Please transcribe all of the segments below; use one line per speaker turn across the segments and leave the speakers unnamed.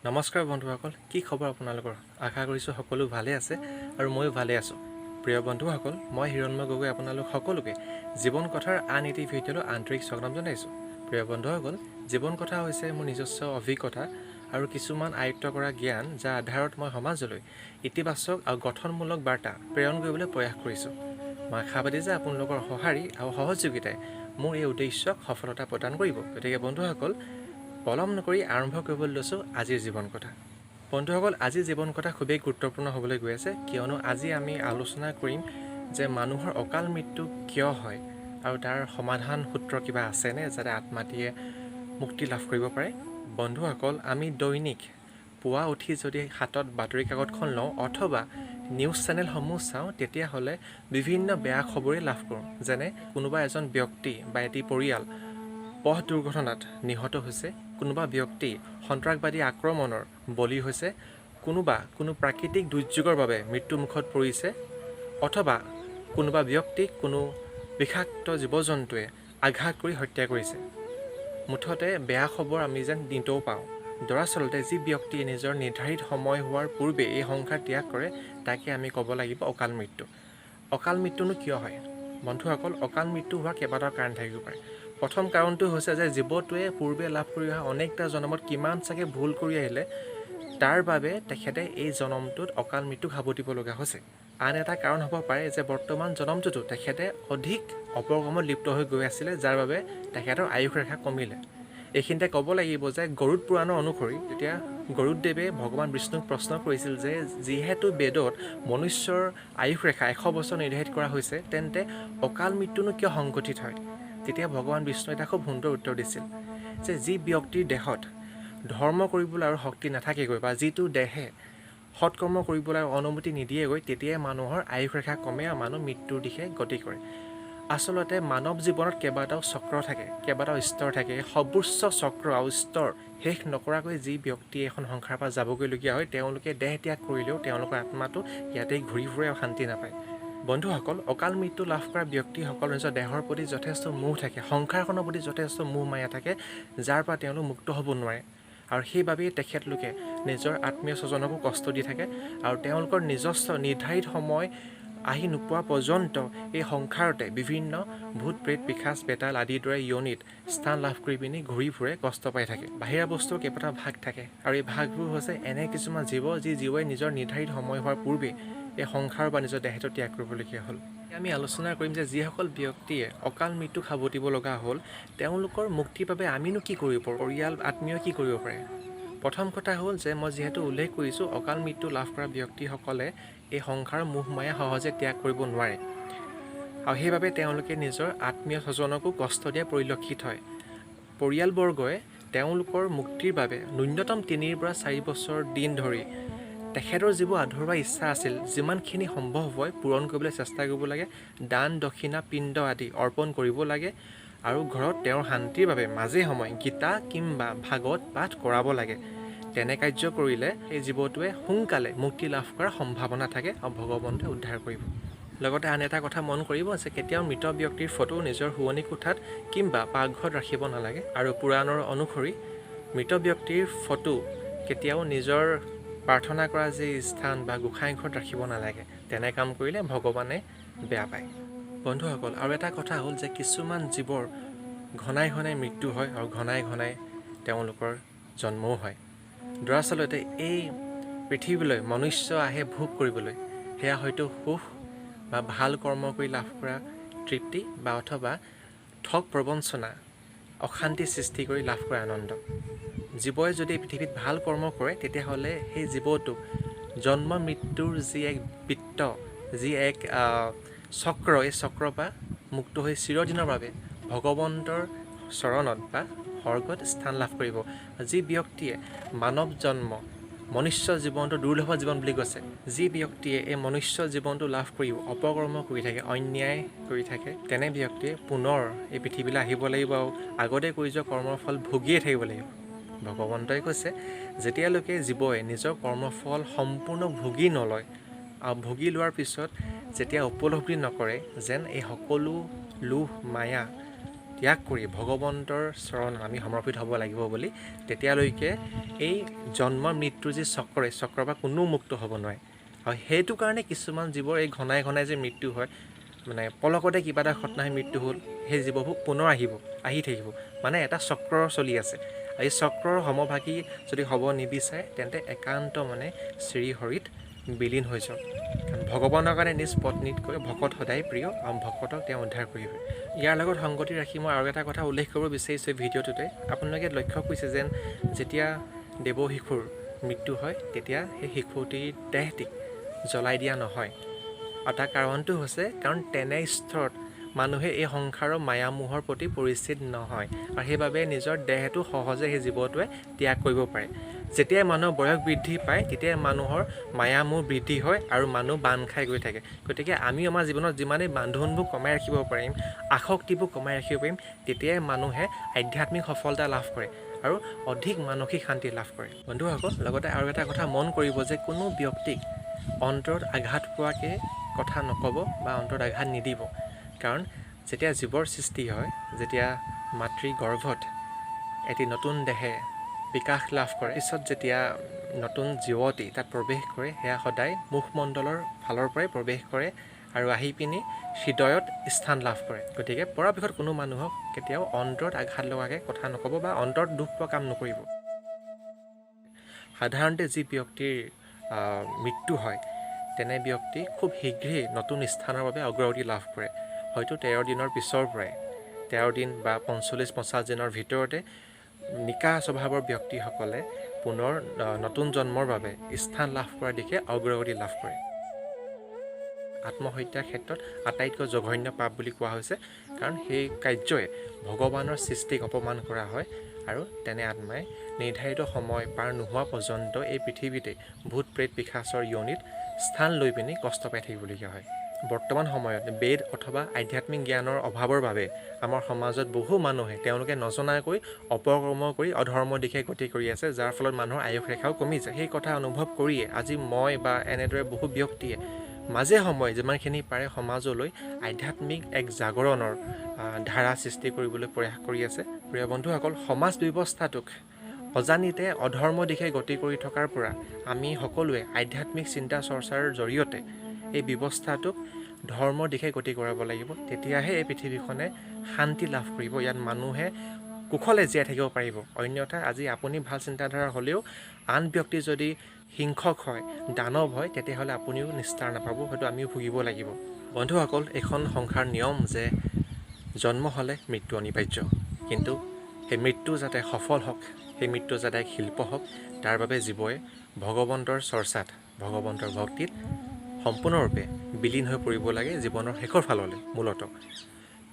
নমস্কাৰ বন্ধুসকল, কি খবৰ আপোনালোকৰ? আশা কৰিছোঁ সকলো ভালে আছে আৰু ময়ো ভালে আছোঁ। প্ৰিয় বন্ধুসকল, মই হিৰণ্ময় গগৈ আপোনালোক সকলোকে জীৱন কথাৰ আন এটি ভিডিঅ'লৈ আন্তৰিক স্বাগতম জনাইছোঁ। প্ৰিয় বন্ধুসকল, জীৱন কথা হৈছে মোৰ নিজস্ব অভিজ্ঞতা আৰু কিছুমান আয়ত্ব কৰা জ্ঞান, যাৰ আধাৰত মই সমাজলৈ ইতিবাচক আৰু গঠনমূলক বাৰ্তা প্ৰেৰণ কৰিবলৈ প্ৰয়াস কৰিছোঁ। মই আশাবাদী যে আপোনালোকৰ সঁহাৰি আৰু সহযোগিতাই মোৰ এই উদ্দেশ্যক সফলতা প্ৰদান কৰিব। গতিকে বন্ধুসকল, পলম নকৰি আৰম্ভ কৰিবলৈ লৈছোঁ আজিৰ জীৱন কথা। বন্ধুসকল, আজিৰ জীৱন কথা খুবেই গুৰুত্বপূৰ্ণ হ'বলৈ গৈ আছে, কিয়নো আজি আমি আলোচনা কৰিম যে মানুহৰ অকাল মৃত্যু কিয় হয় আৰু তাৰ সমাধান সূত্ৰ কিবা আছেনে, যাতে আত্মাটিয়ে মুক্তি লাভ কৰিব পাৰে। বন্ধুসকল, আমি দৈনিক পুৱা উঠি যদি হাতত বাতৰি কাকতখন লওঁ অথবা নিউজ চেনেলসমূহ চাওঁ, তেতিয়াহ'লে বিভিন্ন বেয়া খবৰেই লাভ কৰোঁ। যেনে কোনোবা এজন ব্যক্তি বা এটি পৰিয়াল পথ দুৰ্ঘটনাত নিহত হৈছে, কোনোবা ব্যক্তি সন্ত্ৰাসবাদী আক্ৰমণৰ বলি হৈছে, কোনোবা কোনো প্ৰাকৃতিক দুৰ্যোগৰ বাবে মৃত্যুমুখত পৰিছে, অথবা কোনোবা ব্যক্তিক কোনো বিষাক্ত জীৱ জন্তুৱে আঘাত কৰি হত্যা কৰিছে। মুঠতে বেয়া খবৰ আমি যেন দিনটোও পাওঁ। দৰাচলতে যি ব্যক্তিয়ে নিজৰ নিৰ্ধাৰিত সময় হোৱাৰ পূৰ্বে এই সংসাৰ ত্যাগ কৰে, তাকে আমি ক'ব লাগিব অকাল মৃত্যু। অকাল মৃত্যুনো কিয় হয়? বন্ধুসকল, অকাল মৃত্যু হোৱাৰ কেইবাটাও কাৰণ থাকিব পাৰে। প্ৰথম কাৰণটো হৈছে যে জীৱটোৱে পূৰ্বে লাভ কৰি অহা অনেকটা জন্মত কিমান চাগে ভুল কৰি আহিলে, তাৰ বাবে তেখেতে এই জন্মটোত অকাল মৃত্যুক সাৱটিব লগা হৈছে। আন এটা কাৰণ হ'ব পাৰে যে বৰ্তমান জন্মটোতো তেখেতে অধিক অপকৰ্মত লিপ্ত হৈ গৈ আছিলে, যাৰ বাবে তেখেতৰ আয়ুস ৰেখা কমিলে। এইখিনিতে ক'ব লাগিব যে গৰুড় পুৰাণৰ অনুসৰি তেতিয়া গৰুড়দেৱে ভগৱান বিষ্ণুক প্ৰশ্ন কৰিছিল যে যিহেতু বেদত মনুষ্যৰ আয়ুস ৰেখা 100 বছৰ নিৰ্ধাৰিত কৰা হৈছে, তেন্তে অকাল মৃত্যুনো কিয় সংঘটিত হয়? তেতিয়া ভগৱান বিষ্ণুৱে এটা খুব সুন্দৰ উত্তৰ দিছিল যে যি ব্যক্তিৰ দেহত ধৰ্ম কৰিবলৈ আৰু শক্তি নাথাকেগৈ বা যিটো দেহে সৎকৰ্ম কৰিবলৈ অনুমতি নিদিয়েগৈ, তেতিয়াই মানুহৰ আয়ুস ৰেখা কমে আৰু মানুহ মৃত্যুৰ দিশে গতি কৰে। আচলতে মানৱ জীৱনত কেইবাটাও চক্ৰ থাকে, কেইবাটাও স্তৰ থাকে। এই সৰ্বোচ্চ চক্ৰ আৰু স্তৰ শেষ নকৰাকৈ যি ব্যক্তিয়ে এখন সংসাৰৰ পৰা যাবগৈলগীয়া হয়, তেওঁলোকে দেহ ত্যাগ কৰিলেও তেওঁলোকৰ আত্মাটো ইয়াতেই ঘূৰি ফুৰে আৰু শান্তি নাপায়। বন্ধুসকল, অকাল মৃত্যু লাভ কৰা ব্যক্তিসকলৰ নিজৰ দেহৰ প্ৰতি যথেষ্ট মোহ থাকে, সংসাৰখনৰ প্ৰতি যথেষ্ট মোহ মায়া থাকে, যাৰ পৰা তেওঁলোক মুক্ত হ'ব নোৱাৰে আৰু সেইবাবেই তেখেতলোকে নিজৰ আত্মীয় স্বজনকো কষ্ট দি থাকে আৰু তেওঁলোকৰ নিজস্ব নিৰ্ধাৰিত সময় আহি নোপোৱা পৰ্যন্ত এই সংসাৰতে বিভিন্ন ভূত, প্ৰেত, পিশাচ, বেতাল আদিৰ দৰে য়নিত স্থান লাভ কৰি পিনি ঘূৰি ফুৰে, কষ্ট পাই থাকে। বাহিৰা বস্তুৰ কেইবাটাও ভাগ থাকে আৰু এই ভাগবোৰ হৈছে এনে কিছুমান জীৱ, যি জীৱই নিজৰ নিৰ্ধাৰিত সময় হোৱাৰ পূৰ্বেই এই সংসাৰ বা নিজৰ দেহটো ত্যাগ কৰিবলগীয়া হ'ল। আমি আলোচনা কৰিম যে যিসকল ব্যক্তিয়ে অকাল মৃত্যুক সাৱটিব লগা হ'ল, তেওঁলোকৰ মুক্তিৰ বাবে আমিনো কি কৰিব পাৰোঁ, পৰিয়াল আত্মীয় কি কৰিব পাৰে? প্ৰথম কথা হ'ল যে মই যিহেতু উল্লেখ কৰিছোঁ, অকাল মৃত্যু লাভ কৰা ব্যক্তিসকলে এই সংসাৰৰ মোহ মায়া সহজে ত্যাগ কৰিব নোৱাৰে আৰু সেইবাবে তেওঁলোকে নিজৰ আত্মীয় স্বজনকো কষ্ট দিয়া পৰিলক্ষিত হয়। পৰিয়ালবৰ্গই তেওঁলোকৰ মুক্তিৰ বাবে ন্যূনতম 3ৰ পৰা 4 বছৰ দিন ধৰি তেখেতৰ যিবোৰ আধৰুৱা ইচ্ছা আছিল, যিমানখিনি সম্ভৱ হয় পূৰণ কৰিবলৈ চেষ্টা কৰিব লাগে। দান, দক্ষিণা, পিণ্ড আদি অৰ্পণ কৰিব লাগে আৰু ঘৰত তেওঁৰ শান্তিৰ বাবে মাজে সময়ে গীতা কিম্বা ভাগৱত পাঠ কৰাব লাগে। তেনে কাৰ্য কৰিলে এই জীৱটোৱে সোনকালে মুক্তি লাভ কৰাৰ সম্ভাৱনা থাকে আৰু ভগৱন্তই উদ্ধাৰ কৰিব। লগতে আন এটা কথা মন কৰিব যে কেতিয়াও মৃত ব্যক্তিৰ ফটো নিজৰ শোৱনি কোঠাত কিম্বা পাকঘৰত ৰাখিব নালাগে আৰু পুৰাণৰ অনুসৰি মৃত ব্যক্তিৰ ফটো কেতিয়াও নিজৰ প্ৰাৰ্থনা কৰা যি স্থান বা গোঁসাই ঘৰত ৰাখিব নালাগে। তেনে কাম কৰিলে ভগৱানে বেয়া পায়। বন্ধুসকল, আৰু এটা কথা হ'ল যে কিছুমান জীৱৰ ঘনাই ঘনাই মৃত্যু হয় আৰু ঘনাই ঘনাই তেওঁলোকৰ জন্মও হয়। দৰাচলতে এই পৃথিৱীলৈ মনুষ্য আহে ভোগ কৰিবলৈ। সেয়া হয়তো সুখ বা ভাল কৰ্ম কৰি লাভ কৰা তৃপ্তি বা অথবা ঠগ, প্ৰবঞ্চনা, অশান্তি সৃষ্টি কৰি লাভ কৰা আনন্দ। জীৱই যদি পৃথিৱীত ভাল কৰ্ম কৰে, তেতিয়াহ'লে সেই জীৱটোক জন্ম মৃত্যুৰ যি এক বৃত্ত, যি এক চক্ৰ, এই চক্ৰৰ পৰা মুক্ত হৈ চিৰদিনৰ বাবে ভগৱন্তৰ চৰণত বা স্বৰ্গত স্থান লাভ কৰিব। যি ব্যক্তিয়ে মানৱ জন্ম, মনুষ্য জীৱনটো দুৰ্লভ জীৱন বুলি কৈছে, যি ব্যক্তিয়ে এই মনুষ্য জীৱনটো লাভ কৰিও অপকৰ্ম কৰি থাকে, অন্যায় কৰি থাকে, তেনে ব্যক্তিয়ে পুনৰ এই পৃথিৱীলৈ আহিব লাগিব আৰু আগতে কৰি যোৱা কৰ্মৰ ফল ভুগিয়ে থাকিব লাগিব। ভগৱন্তই কৈছে, যেতিয়ালৈকে জীৱই নিজৰ কৰ্মফল সম্পূৰ্ণ ভুগি নলয় আৰু ভুগি লোৱাৰ পিছত যেতিয়া উপলব্ধি নকৰে যেন এই সকলো লোভ মায়া ত্যাগ কৰি ভগৱন্তৰ চৰণ আমি সমৰ্পিত হ'ব লাগিব বুলি, তেতিয়ালৈকে এই জন্ম মৃত্যুৰ যি চক্ৰ, এই চক্ৰৰ পৰা কোনো মুক্ত হ'ব নোৱাৰে। আৰু সেইটো কাৰণে কিছুমান জীৱৰ এই ঘনাই ঘনাই যে মৃত্যু হয়, মানে পলকতে কিবা এটা ঘটনাই মৃত্যু হ'ল, সেই জীৱবোৰ পুনৰ আহিব, আহি থাকিব, মানে এটা চক্ৰ চলি আছে। আৰু এই চক্ৰৰ সমভাগী যদি হ'ব নিবিচাৰে তেন্তে একান্ত মানে শ্ৰীহৰিত বিলীন হৈ যাওক। কাৰণ ভগৱানৰ কাৰণে নিজ পত্নীতকৈ ভকত সদায় প্ৰিয় আৰু ভকতক তেওঁ উদ্ধাৰ কৰিব। ইয়াৰ লগত সংগতি ৰাখি মই আৰু এটা কথা উল্লেখ কৰিব বিচাৰিছোঁ এই ভিডিঅ'টোতে। আপোনালোকে লক্ষ্য কৰিছে যেন যেতিয়া দেৱশিশুৰ মৃত্যু হয় তেতিয়া সেই শিশুটিৰ দেহটিক জ্বলাই দিয়া নহয়। আৰু তাৰ কাৰণটো হৈছে কাৰণ তেনে স্তৰত মানুহে এই সংসাৰৰ মায়ামোহৰ প্ৰতি পৰিচিত নহয় আৰু সেইবাবে নিজৰ দেহটো সহজে সেই জীৱটোৱে ত্যাগ কৰিব পাৰে। যেতিয়াই মানুহৰ বয়স বৃদ্ধি পায় তেতিয়াই মানুহৰ মায়ামোহ বৃদ্ধি হয় আৰু মানুহ বান্ধ খাই গৈ থাকে। গতিকে আমি আমাৰ জীৱনত যিমানেই বান্ধোনবোৰ কমাই ৰাখিব পাৰিম, আসক্তিবোৰ কমাই ৰাখিব পাৰিম, তেতিয়াই মানুহে আধ্যাত্মিক সফলতা লাভ কৰে আৰু অধিক মানসিক শান্তি লাভ কৰে। বন্ধুসকল, লগতে আৰু এটা কথা মন কৰিব যে কোনো ব্যক্তিক অন্তৰত আঘাত পোৱাকৈ কথা নক'ব বা অন্তৰত আঘাত নিদিব। কাৰণ যেতিয়া জীৱৰ সৃষ্টি হয়, যেতিয়া মাতৃ গৰ্ভত এটি নতুন দেহে বিকাশ লাভ কৰে, পিছত যেতিয়া নতুন জীৱটি তাত প্ৰৱেশ কৰে, সেয়া সদায় মুখমণ্ডলৰ ফালৰ পৰাই প্ৰৱেশ কৰে আৰু আহি পিনি হৃদয়ত স্থান লাভ কৰে। গতিকে পৰাপক্ষত কোনো মানুহক কেতিয়াও অন্তৰত আঘাত লগাকৈ কথা নক'ব বা অন্তৰত দুখ পোৱা কাম নকৰিব। সাধাৰণতে যি ব্যক্তিৰ মৃত্যু হয় তেনে ব্যক্তি খুব শীঘ্ৰেই নতুন স্থানৰ বাবে অগ্ৰগতি লাভ কৰে। হয়তো 13 দিনৰ পিছৰ পৰাই, 13 দিন বা 45-50 দিনৰ ভিতৰতে নিকা স্বভাৱৰ ব্যক্তিসকলে পুনৰ নতুন জন্মৰ বাবে স্থান লাভ কৰাৰ দিশে অগ্ৰগতি লাভ কৰে। আত্মহত্যাৰ ক্ষেত্ৰত আটাইতকৈ জঘন্য পাপ বুলি কোৱা হৈছে, কাৰণ সেই কাৰ্যই ভগৱানৰ সৃষ্টিক অপমান কৰা হয় আৰু তেনে আত্মাই নিৰ্ধাৰিত সময় পাৰ নোহোৱা পৰ্যন্ত এই পৃথিৱীতে ভূত প্ৰেত পিশাচৰ য়নিত স্থান লৈ পিনি কষ্ট পাই থাকিবলগীয়া হয়। বৰ্তমান সময়ত বেদ অথবা আধ্যাত্মিক জ্ঞানৰ অভাৱৰ বাবে আমাৰ সমাজত বহু মানুহে তেওঁলোকে নজনাকৈ অপকৰ্ম কৰি অধৰ্মৰ দিশে গতি কৰি আছে, যাৰ ফলত মানুহৰ আয়ুস ৰেখাও কমি যায়। সেই কথা অনুভৱ কৰিয়ে আজি মই বা এনেদৰে বহু ব্যক্তিয়ে মাজে সময়ে যিমানখিনি পাৰে সমাজলৈ আধ্যাত্মিক এক জাগৰণৰ ধাৰা সৃষ্টি কৰিবলৈ প্ৰয়াস কৰি আছে। প্ৰিয় বন্ধুসকল, সমাজ ব্যৱস্থাটোক অজানিতে অধৰ্ম দিশে গতি কৰি থকাৰ পৰা আমি সকলোৱে আধ্যাত্মিক চিন্তা চৰ্চাৰ জৰিয়তে এই ব্যৱস্থাটোক ধৰ্মৰ দিশে গতি কৰাব লাগিব। তেতিয়াহে এই পৃথিৱীখনে শান্তি লাভ কৰিব, ইয়াত মানুহে কুশলে জীয়াই থাকিব পাৰিব। অন্যথা আজি আপুনি ভাল চিন্তাধাৰা হ'লেও আন ব্যক্তি যদি হিংসক হয়, দানৱ হয়, তেতিয়াহ'লে আপুনিও নিস্তাৰ নাপাব, হয়তো আমিও ভুগিব লাগিব। বন্ধুসকল, এইখন সংসাৰ নিয়ম যে জন্ম হ'লে মৃত্যু অনিবাৰ্য, কিন্তু সেই মৃত্যু যাতে সফল হওক, সেই মৃত্যু যাতে এক শিল্প হওক, তাৰ বাবে জীৱই ভগৱন্তৰ চৰ্চাত, ভগৱন্তৰ ভক্তিত সম্পূৰ্ণৰূপে বিলীন হৈ পৰিব লাগে জীৱনৰ শেষৰ ফাললৈ মূলতঃ।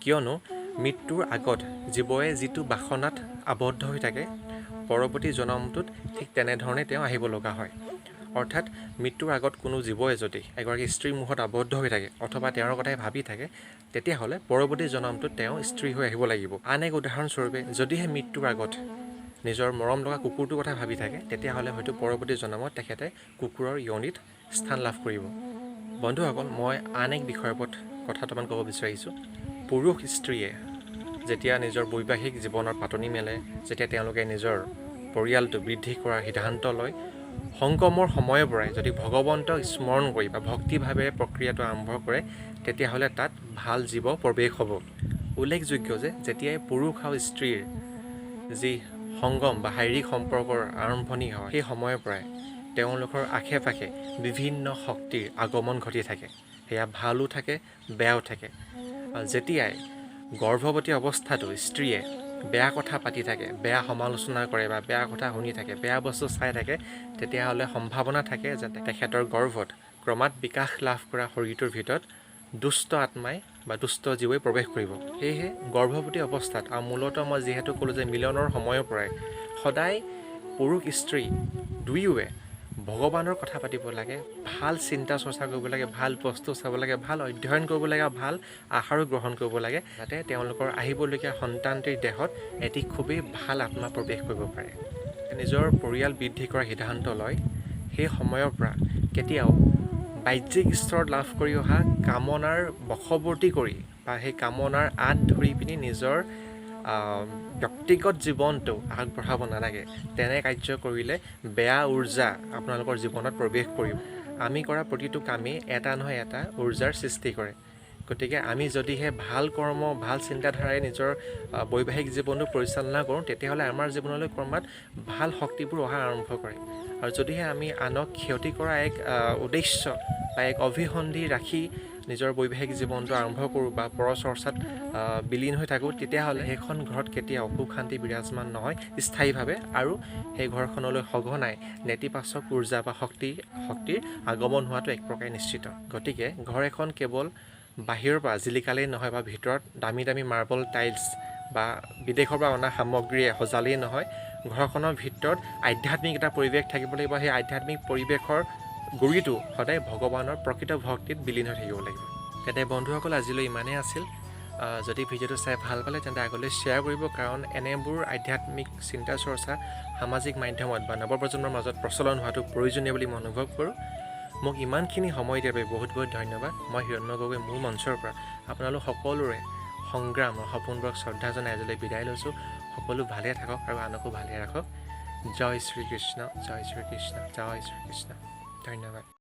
কিয়নো মৃত্যুৰ আগত জীৱই যিটো বাসনাত আবদ্ধ হৈ থাকে, পৰৱৰ্তী জনমটোত ঠিক তেনেধৰণে তেওঁ আহিব লগা হয়। অৰ্থাৎ মৃত্যুৰ আগত কোনো জীৱই যদি এগৰাকী স্ত্ৰীৰ মুখত আবদ্ধ হৈ থাকে অথবা তেওঁৰ কথাই ভাবি থাকে, তেতিয়াহ'লে পৰৱৰ্তী জনমটোত তেওঁ স্ত্ৰী হৈ আহিব লাগিব। আন এক উদাহৰণস্বৰূপে, যদিহে মৃত্যুৰ আগত নিজৰ মৰম লগা কুকুৰটোৰ কথা ভাবি থাকে, তেতিয়াহ'লে হয়তো পৰৱৰ্তী জনমত তেখেতে কুকুৰৰ য়নিত স্থান লাভ কৰিব। বন্ধুসকল, মই আন এক বিষয়ৰ ওপৰত কথা দুটামান ক'ব বিচাৰিছোঁ। পুৰুষ স্ত্ৰীয়ে যেতিয়া নিজৰ বৈবাহিক জীৱনৰ পাতনি মেলে, যেতিয়া তেওঁলোকে নিজৰ পৰিয়ালটো বৃদ্ধি কৰাৰ সিদ্ধান্ত লয়, সংগমৰ সময়ৰ পৰাই যদি ভগৱন্তক স্মৰণ কৰি বা ভক্তিভাৱেৰে প্ৰক্ৰিয়াটো আৰম্ভ কৰে, তেতিয়াহ'লে তাত ভাল জীৱ প্ৰৱেশ হ'ব। উল্লেখযোগ্য যে যেতিয়াই পুৰুষ আৰু স্ত্ৰীৰ যি সংগম বা শাৰীৰিক সম্পৰ্কৰ আৰম্ভণি হয়, সেই সময়ৰ পৰাই তেওঁলোকৰ আশে পাশে বিভিন্ন শক্তিৰ আগমন ঘটি থাকে। সেয়া ভালো থাকে, বেয়াও থাকে। যেতিয়াই গৰ্ভৱতী অৱস্থাতো স্ত্ৰীয়ে বেয়া কথা পাতি থাকে, বেয়া সমালোচনা কৰে বা বেয়া কথা শুনি থাকে, বেয়া বস্তু চাই থাকে, তেতিয়াহ'লে সম্ভাৱনা থাকে যে তেখেতৰ গৰ্ভত ক্ৰমাৎ বিকাশ লাভ কৰা শৰীৰটোৰ ভিতৰত দুষ্ট আত্মাই বা দুষ্ট জীৱই প্ৰৱেশ কৰিব। সেয়েহে গৰ্ভৱতী অৱস্থাত আৰু মূলতঃ মই যিহেতু ক'লোঁ যে মিলনৰ সময়ৰ পৰাই সদায় পুৰুষ স্ত্ৰী দুয়োৱে ভগৱানৰ কথা পাতিব লাগে, ভাল চিন্তা চৰ্চা কৰিব লাগে, ভাল বস্তু চাব লাগে, ভাল অধ্যয়ন কৰিব লাগে, ভাল আহাৰো গ্ৰহণ কৰিব লাগে, যাতে তেওঁলোকৰ আহিবলগীয়া সন্তানটিৰ দেহত এটি খুবেই ভাল আত্মা প্ৰৱেশ কৰিব পাৰে। নিজৰ পৰিয়াল বৃদ্ধি কৰাৰ সিদ্ধান্ত লয়, সেই সময়ৰ পৰা কেতিয়াও বাহ্যিক স্তৰত লাভ কৰি অহা কামনাৰ বশৱৰ্তী কৰি বা সেই কামনাৰ আঁত ধৰি পিনি নিজৰ ব্যক্তিগত জীৱনটো আগবঢ়াব নালাগে। তেনে কাৰ্য কৰিলে বেয়া উৰ্জা আপোনালোকৰ জীৱনত প্ৰৱেশ কৰিব। আমি কৰা প্ৰতিটো কামেই এটা নহয় এটা উৰ্জাৰ সৃষ্টি কৰে। গতিকে আমি যদিহে ভাল কৰ্ম, ভাল চিন্তাধাৰাৰে নিজৰ বৈবাহিক জীৱনটো পৰিচালনা কৰোঁ, তেতিয়াহ'লে আমাৰ জীৱনলৈ ক্ৰমাৎ ভাল শক্তিবোৰ অহা আৰম্ভ কৰে। আৰু যদিহে আমি আনক ক্ষতি কৰা এক উদ্দেশ্য বা এক অভিসন্ধি ৰাখি নিজৰ বৈবাহিক জীৱনটো আৰম্ভ কৰোঁ বা পৰচৰ্চাত বিলীন হৈ থাকোঁ, তেতিয়াহ'লে সেইখন ঘৰত কেতিয়াও সুখ শান্তি বিৰাজমান নহয় স্থায়ীভাৱে, আৰু সেই ঘৰখনলৈ সঘনাই নেতিবাচক উৰ্জা বা শক্তিৰ আগমন হোৱাটো এক প্ৰকাৰে নিশ্চিত। গতিকে ঘৰ এখন কেৱল বাহিৰৰ পৰা জিলিকালেই নহয় বা ভিতৰত দামী দামী মাৰ্বল টাইলছ বা বিদেশৰ পৰা অনা সামগ্ৰীয়ে সজালেই নহয়, ঘৰখনৰ ভিতৰত আধ্যাত্মিক এটা পৰিৱেশ থাকিব লাগিব। সেই আধ্যাত্মিক পৰিৱেশৰ গুৰিটো সদায় ভগৱানৰ প্ৰকৃত ভক্তিত বিলীন হৈ থাকিব লাগিব। তেন্তে বন্ধুসকল, আজিলৈ ইমানেই আছিল। যদি ভিডিঅ'টো চাই ভাল পালে তেন্তে আগলৈ শ্বেয়াৰ কৰিব, কাৰণ এনেবোৰ আধ্যাত্মিক চিন্তা চৰ্চা সামাজিক মাধ্যমত বা নৱপ্ৰজন্মৰ মাজত প্ৰচলন হোৱাটো প্ৰয়োজনীয় বুলি মই অনুভৱ কৰোঁ। মোক ইমানখিনি সময় দিয়াৰ বাবে বহুত বহুত ধন্যবাদ। মই হিৰণ্ময় গগৈ মোৰ মঞ্চৰ পৰা আপোনালোক সকলোৰে সংগ্ৰাম আৰু সপোনবোৰক শ্ৰদ্ধা জনাই আজিলৈ বিদায় লৈছোঁ। সকলো ভালে থাকক আৰু আনকো ভালে ৰাখক। জয় শ্ৰীকৃষ্ণ, জয় শ্ৰীকৃষ্ণ, জয় শ্ৰীকৃষ্ণ। ধন্যবাদ।